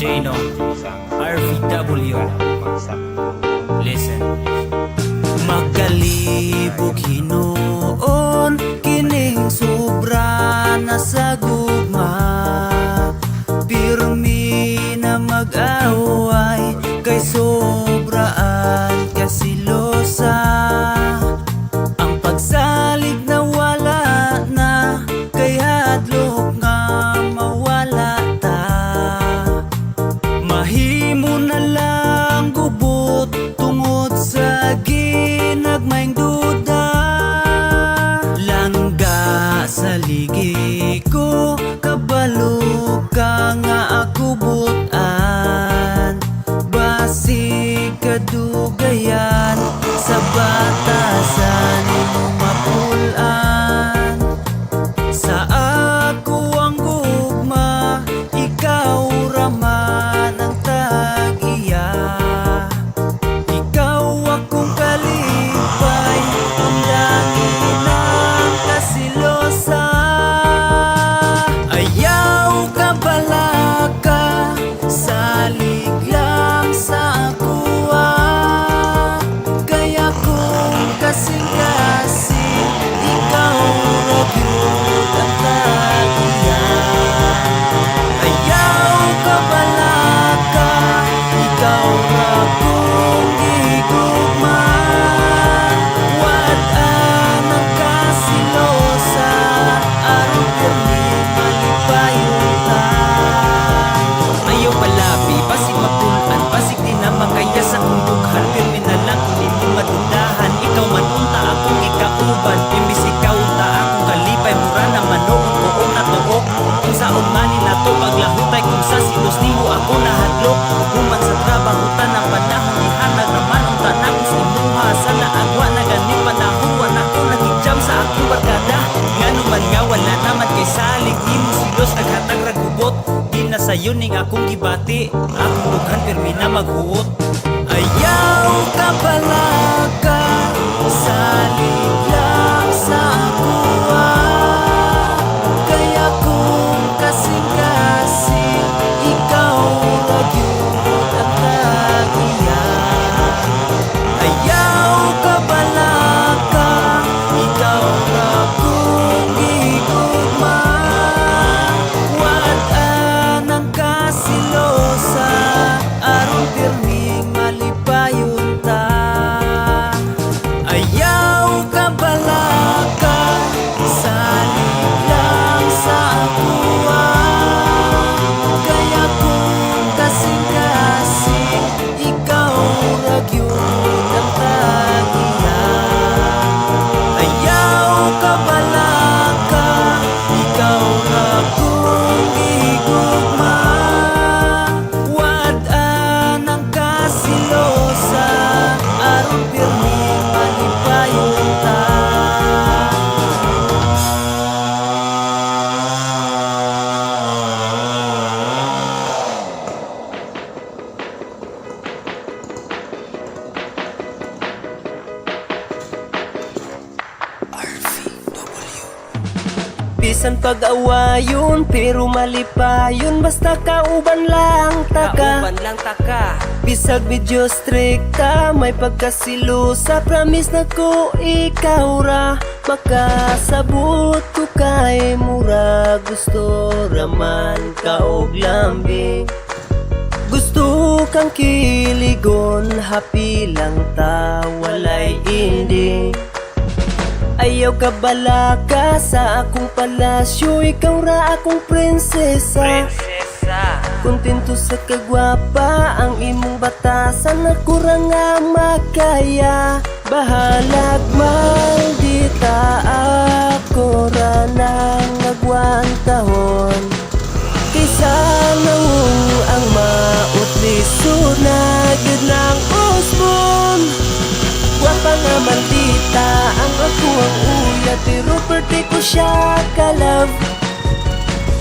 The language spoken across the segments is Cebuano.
Jano, RVW. Listen. Magkalibog hinuon, kining sobra na sa gugma. Pirmi na mag-away, kay sobraan kasilosa. Ang pagsalig na wala na, kay hadlok nga mawala ta. Mahimo na lang gubot tungod sa ginagmayng duda. Langga, saligi ko, kabalo ka nga ako butan. Basig kadugayan sa batasan imo mapul-an. Sa ako ang gugma, ikaw raman ang tag-iya. Ikaw akong kalipay, undangin ang kasilosa. Ayaw ka balaka, salig lang sa akuha. Kaya kung kasing-kasing, ikaw ra gyud ang tag-iya. Ayaw ka balaka, ikaw ra kong gigugma. Wad-an ang kasilosa, aron pirmi malipayon ta. Ayaw palabi, basig mapul-an, basig di na makaya sa kong dughan. Pirmi na lang kung nimo madudahan, ikaw man unta akong ikauban. Imbis ikaw unta akong kalipay, mura na manood ko og natuok. Kung saon man ni nato paglahutay, kung sa silos nimo ako nahadlok. Human sa trabaho tanang panahon, ihatag raman unta nako sa imuha. Sa laagwa na gani panahon, wa na ko nakig-jam sa akong barkada. Ngano man nga wala naman kay salig nimo silos, naghatag ra gubot. Di na sayo ning akong gibati, akong dughan pirmi na maghuot. Ayaw ka balaka, salig lang sa akuha. Kaya kung kasing-kasing, ikaw ra gyud ang tag-iya. Ayaw ka balaka, ikaw ra kong gigugma. Wad-an ang kasilosa, aron pirming malipayon ta. Ayaw ka balaka, salig lang sa akuha. Kaya kung kasing-kasing, ikaw ra gyud ang tag-iya. Ayaw ka balaka, ikaw ra kong gigugma. Wad-an ang kasilosa, aron pirming malipayon ta. Bisan pag-awayon pero malipayon, basta kauban lang taka. Kauban lang taka. Bisag medyo strikta, may pagkasilusa. Promise na ko ikaw ra makasabot ko kay mura gusto raman ka og lambing. Gusto kang kiligon, happy lang ta, walay ending. Ayaw ka balaka sa akong palasyo, ikaw ra akong prinsesa. Prinsesa. Kontento sa kagwapa, ang imong batasan ako ra nga makaya. Bahalag maldita, ako ra nang agwantahon. Kaysa naong ang mautlisod na gud ng usbon. Gwapa nga maldita ang ako ang uya, pero pwede ko siya ka-love.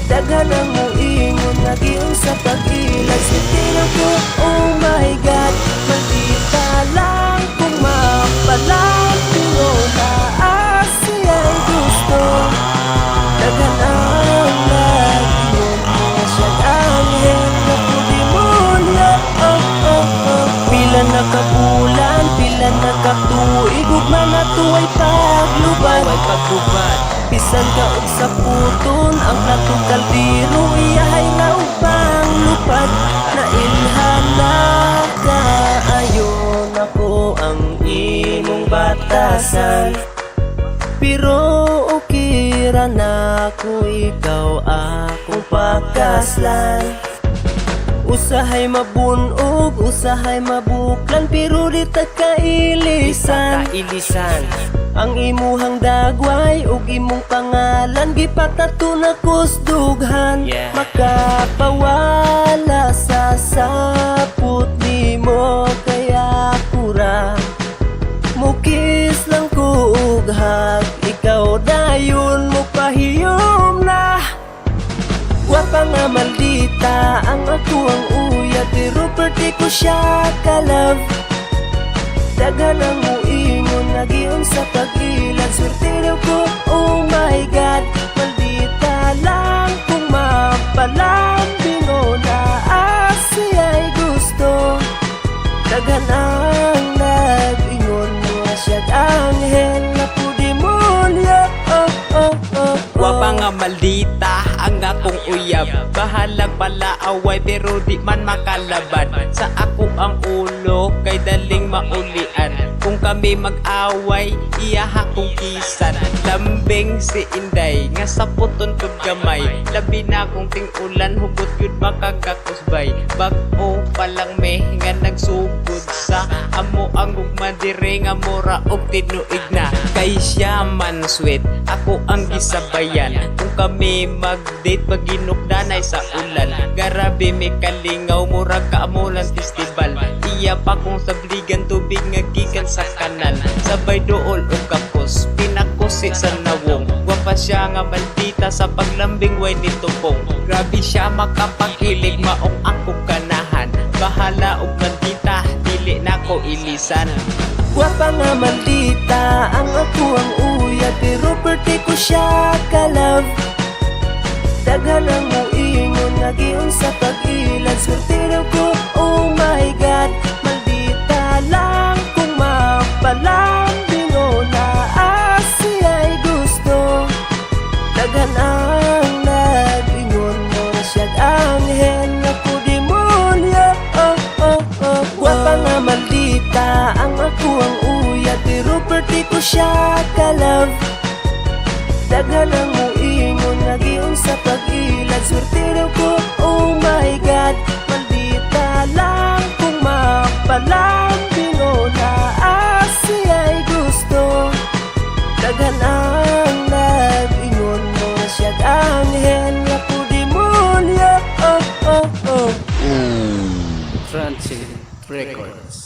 Daghan ang moingon nga giun sa pag-ilag. Sitinaw ko, oh my God. Maldita lang kung mapalag, pero naa siya'y gusto. Daghan ang nag-ingon nga siyang anghel na pwede mo. Ang plato, kaldero, iyahay na upang lupad. Nailhan na kaayo nako ang imong batasan, pero okay ra na ko ikaw akong pakaslan. Usahay mabunog, usahay mabuklan, pero di ta kailisan. Kailisan. Ang imuhang dagway ug imong pangalan gipatato na kusdughan. Makapawala sa sapot nimo kaya kura. Mukis lang ko og hug, ikaw dayon mo pahiyom na. Gwapa nga maldita ang ako ang uya, pero pwede ko siya ka-love. Daghan ang muingon, nagiyon sa pag-ilan. Swerte daw ko, oh my God. Maldita lang kung mapalambing o naasiya'y gusto. Daghan ang nag-ingon mo siya'g anghel na po demonyo. Oh. Gwapa nga maldita ang akong uyab. Bahalag palaaway pero di man makalabad sa ako ang ulo kay daling maulian. Kung kami mag-away, iyaha kong kisan. Lambing si Inday nga sa puton kog gamay. Labi na kung ting-ulan, hugot yun makagakusbay. Bag-o pa lang me nga nagsugod sa amo ang gugma dire nga mura og tinuig na. Kay siya man sweet, ako ang gisabayan. Kung kami mag-date, paginukdanay sa ulan. Garabe may kalingaw, murag kaamulan festival. Iya pa kong sabligan tubig nga gikan sa kanal. Sabay dool og kapos, pinakusi sa nawong. Gwapa siya nga maldita, sa paglambing way nitupong. Grabe siya makapakilig, maong ako kanahan. Bahala og maldita, dili na ko ilisan. Gwapa nga maldita ang ako ang uya, pero pwede ko siya ka-love. Daghan ang muingon, nagiyon sa pag-ilad. Swerte daw ko, oh my God. Maldita lang kung mapalambing o naasiya'y gusto. Daghan ang nag-ingon mo siya'g anghel na po demonyo. Oh. Gwapa nga maldita ang ako ang uya, pero pwede ko siya ka-love. Daghan ang muingon, nagiyon sa pag-ilad. Swerte daw ko, oh my God. Maldita lang kung mapalambing o naasiya'y gusto. Daghan ang nag-ingon mo siya'g anghel na po demonyo. Oh. Transit Records.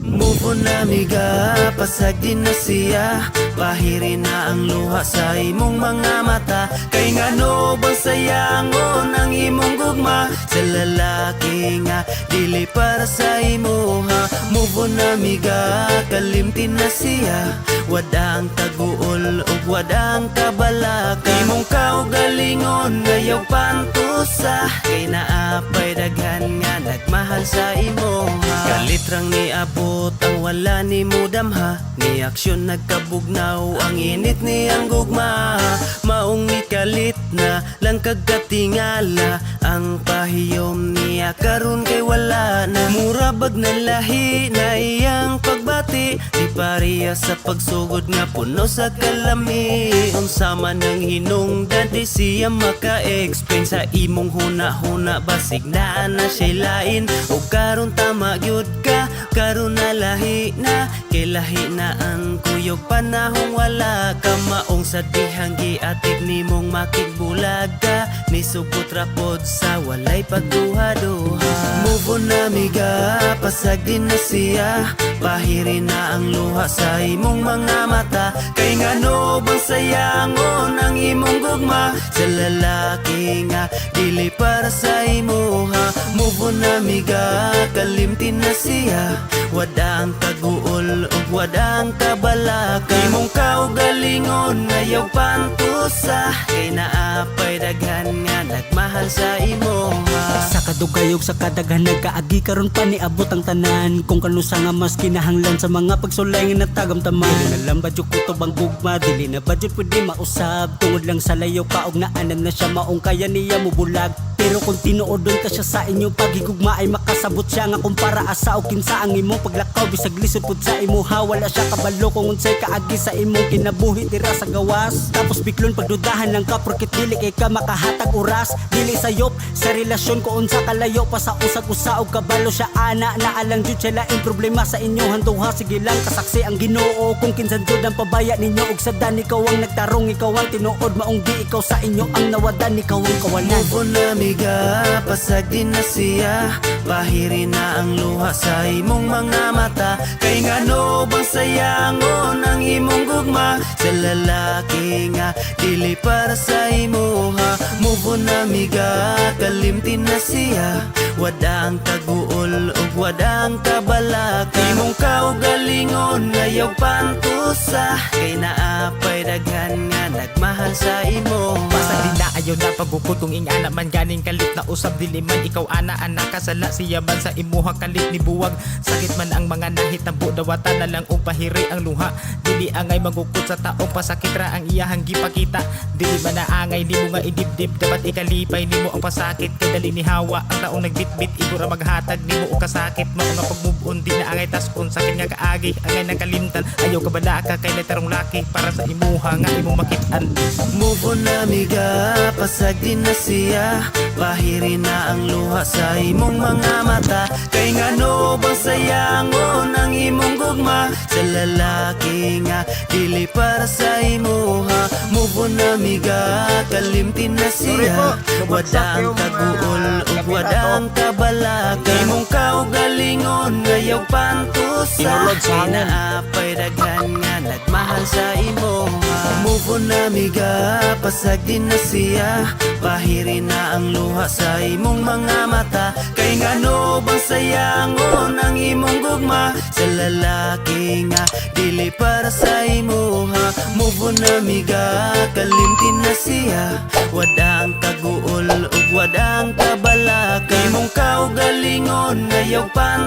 Move on na, amiga, pasag din na siya. Pahiri na ang luha sa imong mga mata. Kay ngano bang sayangon ang imong gugma sa lalaki nga dili para sa imuha? Move on na, amiga, kalimtin na siya. Wada ang taguol ug wada ang kabalaka. Imong kaugalingon ngayaw pantusa, kay naapay daghan nga nagmahal sa imuha. Kalitrang niabot ang wala ni mudamha. Ni aksyon nagkabugnaw ang init niyang gugma. Maong ikalit na lang kagkatingala. Ang pahiyom niya karon kay wala na. Mura bag na lahi na iyang pagbati. Di pareha sa pagsugod nga puno sa kalami. Unsa man ang hinungdan, di siya maka-explain. Sa imong huna-huna basig naa na siya'y lain. O karon tama gyud ka, karon na lahi na. Kay lahi na ang kuyog panahong wala ka. Maong sa dihang giatig nimong makigbulag ka. Nisugot rapod sa walay pagduha-duha. Move on na, amiga, pasag din na siya. Pahiri na ang luha sa imong mga mata. Kay ngano bang sayangon ang imong gugma sa lalaki nga dili para sa imuha? Move on na, amiga, kalimtin na siya. Wada ang taguol ug wada ang kabalaka. Imong kaugalingon ayaw pantusa, kay naapay daghan nga nagmahal sa imuha. Sa Kadugayog sa kadaghan nagkaagi, karon pa niabot ang tanan. Kung kanusa nga mas kinahanglan sa mga pagsulay nga natagamtaman. Dili na lang ba jud kutob ang gugma, dili na ba jud pwede mausab? Tungod lang sa layo ka og naanan na siya, maong kaya niya mubulag. Pero kung tinuod ta siya sa inyong paghigugma, ay makasabot siya nga kumpara asa o kinsa ang imong paglakaw, bisag lisod pud sa imuha. Wala siya kabalo kung unsay kaagi sa imong kinabuhi dira sa gawas. Tapos biklon pagdudahan lang ka porket dili kay ka makahatag oras. Dili sayop sa relasyon ko unsa kalayo pa sa usag usa og kabalo siya ana na alang jud siya laing problema sa inyohan duha. Sige lang, kasaksi ang Ginoo kung kinsa jud ang pabaya ninyo og sadan. Ikaw ang nagtarong, ikaw ang tinuod, maong di ikaw sa inyo ang nawadan, ikaw ang kawalan. Move on na, amiga, pasag din na siya. Pahiri na ang luha sa imong mga mata. Kay ngano bang sayangon ang imong gugma sa lalaki nga dili para sa imuha? Move on na, amiga, kalimtin na siya. Wada ang kaguol ug wada ang kabalaka. Imong kaugalingon ayaw pantusa, kay naapay daghan nga nagmahal sa imo. Basta di na ayaw na pagukot. Kung ingana man ganing kalit na usab, dili man ikaw ana ana kasala. Siya man sa imuha kalit ni buwag. Sakit man ang mga nahitabo, dawatan na lang og pahiri ang luha. Dili angay magukot sa taong pasakit ra ang iyahang gipakita. Dili man na angay nimo nga idibdib, dapat ikalipay nimo ang pasakit, kay dali ni hawa ang taong nagbitbit. Igo ra maghatag nimo og kasakit. Mao nga pag move on di na angay tas-on. Sakit nga kaagi angay nang kalimtan. Ayaw ka balaka kay tarong laki para sa imuha nga imong makit-an. Move on na, amiga, pasag din na siya. Pahiri na ang luha sa imong mga mata. Kay ngano bang sayangon ang imong gugma sa lalaki nga dili para sa imuha? Move on na, amiga, kalimtin na Sorry siya. po, bumagsak Wada ang yung, kaguol ug kamera wada ko. ang kabalaka. Imong kaugalingon ayaw pantusa, Tinulod sa kay hangin. naapay daghan nga nagmahal sa imuha. Move on na, amiga, pasag din na siya. Pahiri na ang luha sa imong mga mata. Kay ngano bang sayangon ang imong gugma sa lalaki nga dili para sa imuha? Move on na, amiga, kalimtin na siya. Wada ang kaguol ug wada ang kabalaka. Imong kaugalingon ayaw pan